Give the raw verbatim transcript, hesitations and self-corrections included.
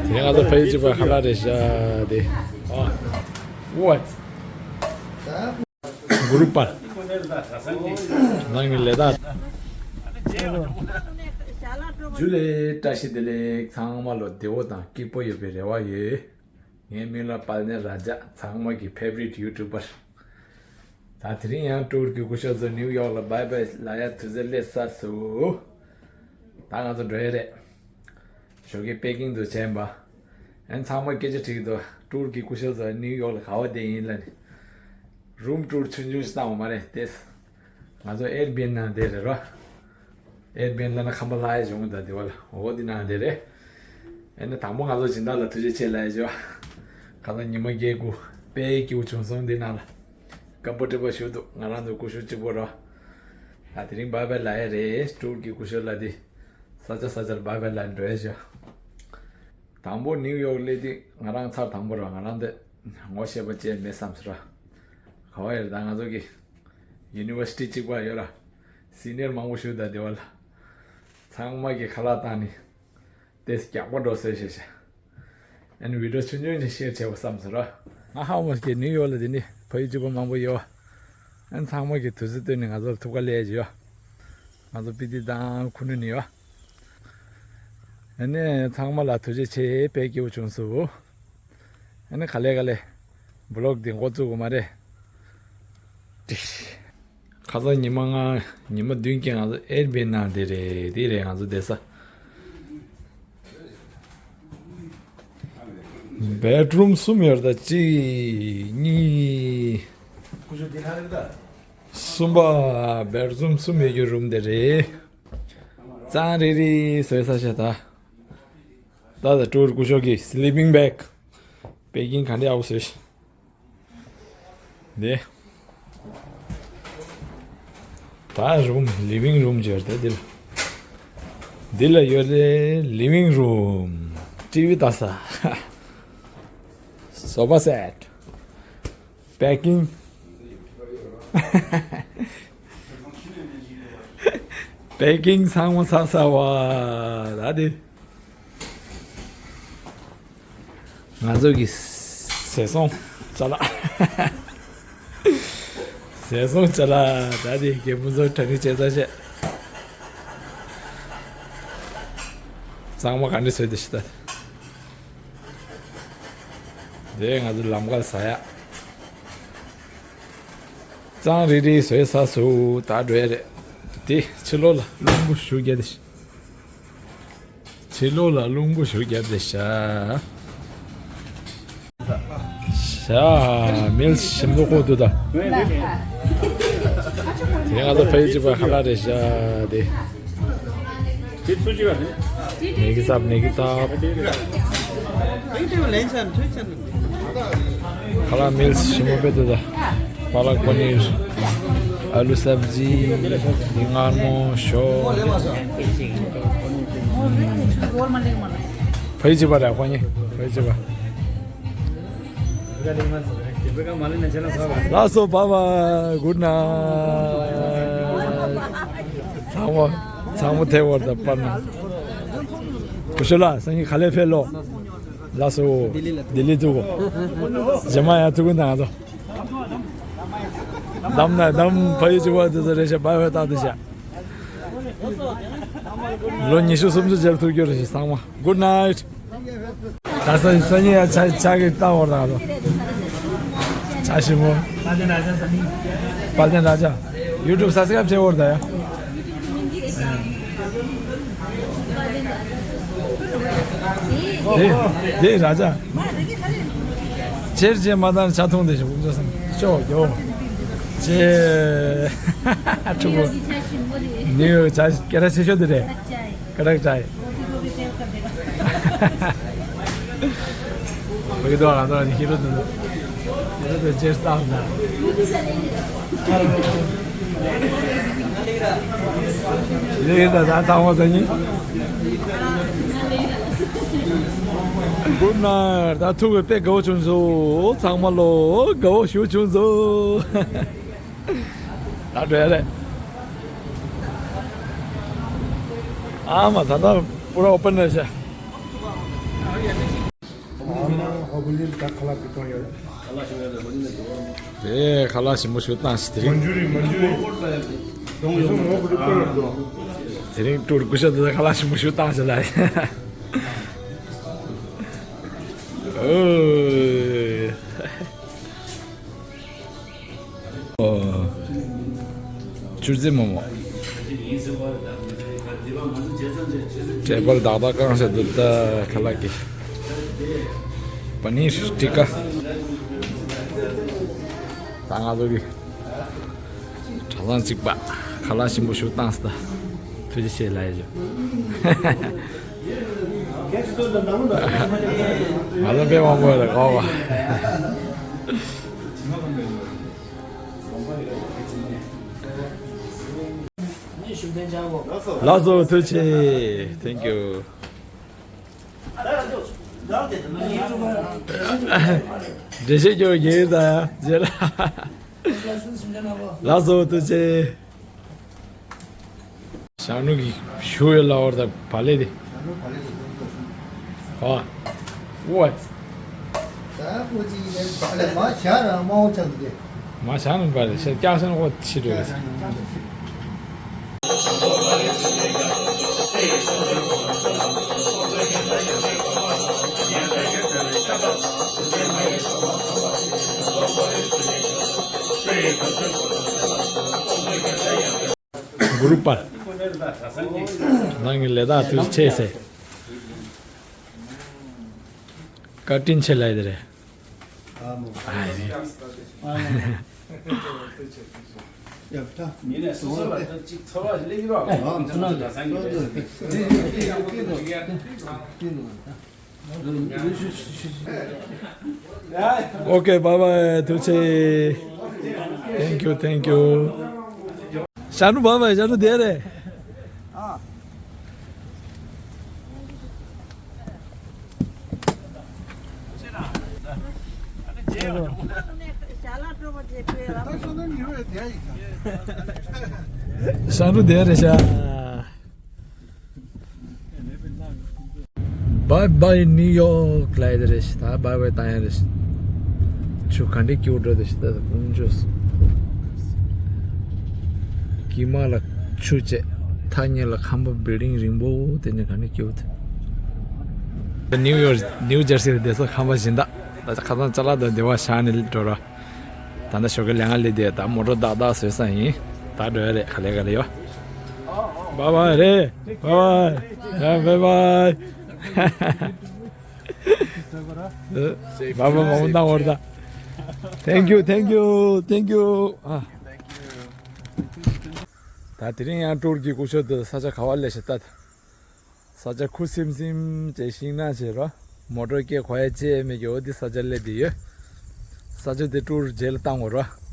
དེ་ང་ཚོ་ཕ་ཡུལ་གཅིག་པ་ཁ་ལག་རེད་ཤག་དེ། ཨ། ཝ། གུ་རུ་པར། ནང་གི་ལས་དག་ཇུ་ལེ། བཀྲ་ཤིས་བདེ་ལེགས། ཚང་མ་ལོ་བདེ་བོ་དང་སྐྱིད་པོ་ཡོད་པའི་རེ་བ་ཡོད། ངའི་མིང་ལ་དཔལ་ལྡན་ར་ཇ། ཚང་མ་གི་ཕེ་ཝ་རིཊ་ཡུ་ཊུ་བར། ད་དེ་རིང་ཡང་ཊུར་གྱི་སྐུ་ཞབས་ཚོ་ནིའུ་ཡོག་ལ་བྷའི་བྷའི་ལབ་ཡ་དུས་ཚོད་སླེབས་ཚར་སོང་། ད་ང་ཚོ་འགྲོ་ཡ་རེད། ཞོགས་ཀས་པེ་ཀིང་དུ་བྱས་པ། ཨན་ཚང་མ་སྐད་ཆ་དྲིས་འདུག་ཊུར་གྱི་སྐུ་ཞབས་ཚོ་ནིའུ་ཡོག་ལ་ག་བ་བསྡད་ཡིན་ལབ་ནས། རུམ་ཊུར་ཆུང་ཆུང་ཞིག་བཏང་བ་མ་རེད་དེ། ང་ཚོ་ཨེར་བྷི་ཨེན་ནང་བསྡད་རེད་རོ། ཨེར་བྷི་ཨེན་ལབ་ན་ཁང་པ་ལྷག་ཡ་བྱུང་ད་དེ་བ་ལ་འོ་འདི་ནང་བསྡད་རེད། ཨེ་ན་དང་པོ་ང་ཚོ་སྦྱིན་བདག་ལ་ཐུགས་རྗེ་ཆེ་ལབ་ཡ་བྱོས། ཁ་སང་ཉི་མ་བརྒྱད་དགུ་དཔེ་སྐྱིད་པོ་བྱུང་སོང་འདི་ནང་ལ། ཀམ་ཕོར་ཊེ་བལ་ཞིག་འདུག་ང་རང་ཚོ་སྐུ་ཞབས་གཅིག་པོ་རོ། ད་དེ་རིང་བྷའི་བྷའི་ལབ་ཡ་རེད། ཊུར་གྱི་སྐུ་ཞབས་ལ་དེ། ས་ཆ་ས་ཆར་བྷའི་བྷའི་ལབ་འགྲོ་ཡ་བྱོས། དང་པོ་ནིའུ་ཡོག་སླེབས་དུས་ང་རང་ཚར་དང་པོ་ར། ང་རང་འདི་ངོ་ཤེས་པ་ཅིག་མེད་བསམ་སོང་ར། ག་བ་ཡོད་རེད། ད་ང་ཚོ་གི་ཡུ་ནི་ཝར་སི་ཊི་གཅིག་པ་ཡོད་ར། སི་ནི་ཡར་མང་པོ་ཞིག་ད་དེ་བ་ལ། ཚང་མ་གི་ཁ་ལག་བཏང་ནས་དེ་རྒྱག་པ་འགྲོ་ཟེར་ཞེས་བྱ། ཨ་ནི་བི་ཌི་ཡོ་ཆུང་ཆུང་ཅིག་ཤེར་བྱས་པ་བསམ་སོང་ར། ང་ཧ་མོ་གི་ནིའུ་ཡོག་ལ་དེ་ནི་ཕ་ཡུལ་གཅིག་པ་མང་པོ་ཡོད། ཨ་ནི་ཚང་མ་གི་དུས་ཚོད་བཏོན་ནས་ང་ཚོ་ལ་ཐུག་ག་སླེབས་ཀྱི་ཡོད། ང་ཚོ་པི་ཏི་དང་ཁུ་ནུ་ནས་ཡོད། ཨ་ནི་ཚང་མ་ལ་ཐུགས་རྗེ་ཆེ། དཔེ་སྐྱིད་པོ་བྱུང་སོང་། ཨ་ནི་ག་ལེ་ག་ལེ་བི་ལོག་འདི་འགོ་བཙུགས་དགོས་མ་རེད། ཁ་སང་ཉི་མ་ལྔ་ཉི་མ་བདུན་གྱི་ང་ཚོ་ཨེར་བྷི་ཨེན་ནང་བསྡད་རེད། འདི་རེད་ང་ཚོ་བསྡད་ས། བེད་རུམ་གསུམ་ཡོད་རེད། ད་གཅིག་གཉིས། གསུམ་པ། བེད་རུམ་གསུམ་ཡོད་རྒྱུ་རུམ་དེ་རེད། གཙང་རིལ་རིལ་བཟོས་ས་ཤ་ད། ད་ད་ཊུར་སྐུ་ཞབས་ཀྱི་སི་ལི་པིང་བེག་པེ་ཀིང་ག་འདྲ་ཡག་པོ་བཟོས་ཤག་འདི། ད་རུམ་ལི་ཝིང་རུམ་བརྗོད་དེ་འདི་ལ། འདི་ལ་ཡོད་རེད། ལི་ཝིང་རུམ། ཊི་ཝི་ལྟ་ས། སོ་ཕ་སེཊ། པེ་ཀིང་། པེ་ཀིང་ཚང་མ་ཚར་ཚར་བ། ད་འདི། ང་ཚོ་གི་ཟས་སོང་ཅ་ལག་ཟས་སོང་ཅ་ལག་ད་དེ་རྒད་པོ་ཚོ་གྲ་སྒྲིག་བྱས་ཚར་བྱས། གཙང་མ་ག་འདྲ་བཟོས་འདུག་ཤི་ད། དེ་ང་ཚོ་ལམ་ཁར་ཟ་ཡ། གཙང་རིལ་རིལ་བཟོས་ཚར་སོང་། ད་འགྲོ་ཡ་རེད། དེ་ཕྱི་ལོགས་ལ་རླུང་བུ་ཞུ་རྒྱག་དེ། ཕྱི་ལོགས་ལ་རླུང་བུ་ཞུ་རྒྱག་དེ་ཤ། ཤ་མིལ་ཞིམ་པོ་བཀོག་འདུག་ད། དེ་ང་ཚོ་ཕ་ཡུལ་གཅིག་པ་ཁ་ལག་རེད་ཤག་དེ། ནེ་གི་ཙབ། ནེ་གི་ཙབ། ཁ་ལག་མིལ་ཞིམ་པོ་དཔེ་འདུག་ད། པ་ལག་པ་ནིར། ཨ་ལུ་སབ་ཇི། མངར་མོ། ཞོ། ཕ་ཡུལ་གཅིག་པ་རེད་ཁོ་གཉིས། ཕ་ཡུལ་གཅིག་པ། ལགས་སོ། བྷའི་བྷའི། གུཌ་ནའིཊ། ཚང་མ་ཚང་མ་ཐལ་བར་དང་པར་ན། ཀུ་ཤ་ལགས་སང་ཉིན་ག་ལེ་ཕེབས་ལོ། ལགས་སོ། ལྡི་ལི་ཐུག་གོ་རྗེས་མ་ཡང་ཐུག་གི་འདུག་ང་ཚོ། བདམས་ན་བདམས། ཕ་ཡུལ་གཅིག་པ་དེ་ཚོ་རེད་ཤག་བྷའི་བྷའི་བཏང་དེ་ཤག་ལོ་ཉི་ཤུ་སུམ་ཅུ་རྗེས་ལ་ཐུག་རྒྱུ་རེད་ཤག་ཚང་མ། གུཌ་ནའིཊ། ད་ས་སང་ཉིན་ཡང་ཇ་ཇ་གི་བཏང་བར་དང་། ཇ་ཞིམ་པོ། དཔལ་ལྡན་ར་ཇ། ཡུ་ཊུབ་སབ་སི་ཀ་རབ་བྱེད་འོར་ད་ཡ། དེ་དེ་ར་ཇ། ཆེར་ཆེར་མ་བཏང་ཇ་འཐུང་དེ་ཞིག་དབུགས་འཇོག་སང་ཤོག་ཡོ། ཅེ། ཕྲུ་གུ། ནིའུ་ཇ་སྐད་གྲགས་ཆེ་ཤོས་དེ་རེད། ཀ་རག་ཅའི། བོད་ཀྱི་ཐོག་ལ་ཐོག་ནས་ཤེས་རབ་དང་། ཤེས་རབ་དང་ཅེས་བཏགས་ན། ལས་ད་ད་ཚང་མ་ཟ་ཉིན། གུཌ་ནའིཊ། ད་ཐུག་པའི་དཔེ་དགའ་བོ་བྱུང་སོང་། ཚང་མ་ལོ་དགའ་བོ་ཞུ་བྱུང་སོང་། ད་འགྲོ་ཡ་རེད། ཨ་མ་ད་ལྟ་པུ་ར་ཨོ་པན་རེད་ཤག་དེ་ཁ་ལག་ཞིམ་པོ་ཞིག་བཏང་ཞིག་དེ་རིང་། དེ་རིང་ཀྲུར་སྐུ་ཞབས་དེ་ཁ་ལག་ཞིམ་པོ་ཞིག་བཏང་ཞིག་ལ། ཨོ། ཨོ། ཆུར་རྩེ་མོག་མོག་འབྲས་བལ་དག་དག་བཀང་ས་འདུག་ད་ཁ་ལག་གི། པ་ནིར་ཊི་ཀ་ད་ང་ཚོ་གི་གྲྭ་ཚང་གཅིག་པ་ཁ་ལག་ཞིམ་པོ་ཞིག་བཏང་ས། ད་ཐུགས་རྗེ་ཆེ་ལབ་ཡ་ཅིག་ང་ཚོ་དཔེ་མང་པོ་ཡོད་རེད་གོ་བ། ལགས་སོ། ཐུགས་རྗེ་ཆེ། Thank you། འགྲེལ་བཤད་རྒྱག་རྒྱག་ཡོད་ད་ཡ་རྗེས་ལ། ལགས་སོ། ཐུགས་རྗེ་ཆེ། ཞང་ནུ་གི་ཞུ་ཡོད་ལ་བར་དང་བ་ལེ་དེ། ཨ། ཨོ། ད་ཁོ་ཅིག་ཡིན་ནས་བ་ལེ་མ་བཞག་རང་མ་འོ་ཆགས་འདུག་གས། མ་བཞག་ནས་བ་ལེ་ཤ་སྐྱག་སོང་ཁོ་ཕྱི་འགྲོ་ཡོད། གུ་རུ་པར། རང་གི་ལས་དག་དུས་ཆེ་ཟེར། བཀའ་དྲིན་ཆེ་ལབ་དེ་རེད། ཨ་མོ། ཨ་ཡེ། ཡག་ཐ། ཡིན་ནས་སོ་སོ་ལ་ཅིག་ཚོར་བ་སླེབས་ཀྱི་རོགས། ཨ་མོ། ད་སང་ཉིན་རེད། Okay, bye bye. ཐུགས་རྗེ་ཆེ། Thank you, thank you. ཞང་ནུ་bye bye, ཞང་ནུ་བསྡད་རེད། ཞང་ནུ་བསྡད་རེད་ཤག Bye bye New York ལབ་ཡ་དེ་རེད་ཤག་ད་bye bye བཏང་ཡ་རེད་ཤག་ཆུ་ག་འདྲ་སྐྱིད་པོ་འགྲོ་དེ་ཤག་ད་དཀོན་མཆོག་གི་མ་ལ་ཆུ་བཅད། ཐག་ཉེ་ལ་ཁང་པ་བིལ་ཌིང་རིང་པོ་དེ་ནས་ག་འདྲ་སྐྱིད་པོ་དེ། ནིའུ་ཡོག་ནིའུ་ཇར་སི་ལ་བསྡད་ས་ཁང་པ་བཞིན་ད། ད་ཁ་སང་ཅ་ལག་དང་སྡེ་བ་བཞག་ནས་འགྲོ་ར། ད་ལྟ་ཞོགས་ཀས་ལས་ཀ་ལས་དེ་ད་མོ་ཊ་བདག་བདག་བཟོས་ས་ཡིན། ད་འགྲོ་ཡ་རེད། ག་ལེ་ག་ལེ་ཡོ། Bye bye རེད། Bye bye. Yeah, bye bye. Bye bye མང་པོ་བཏང་བར་ད། Thank you, thank you, thank you. ཨ། ད་དེ་རིང་ཡང་ཀྲུར་གྱི་སྐུ་ཞབས་དེ་ས་ཆ་ག་བ་སླེབས་ཤག་ད། ས་ཆ་ཁུ་སིམ་སིམ་བྱས་ཤིང་ན་བྱས་རོ། མོ་ཊ་སྐད་གོ་ཡ་ཅི་ཡང་མེད་ཀྱི་འོ་དེ་ས་ཆ་སླེབས་བསྡད་ཡོད། ས་ཆ་དེ་ཀྲུར་རྗེས་ལ་བཏང་དགོས་རོ།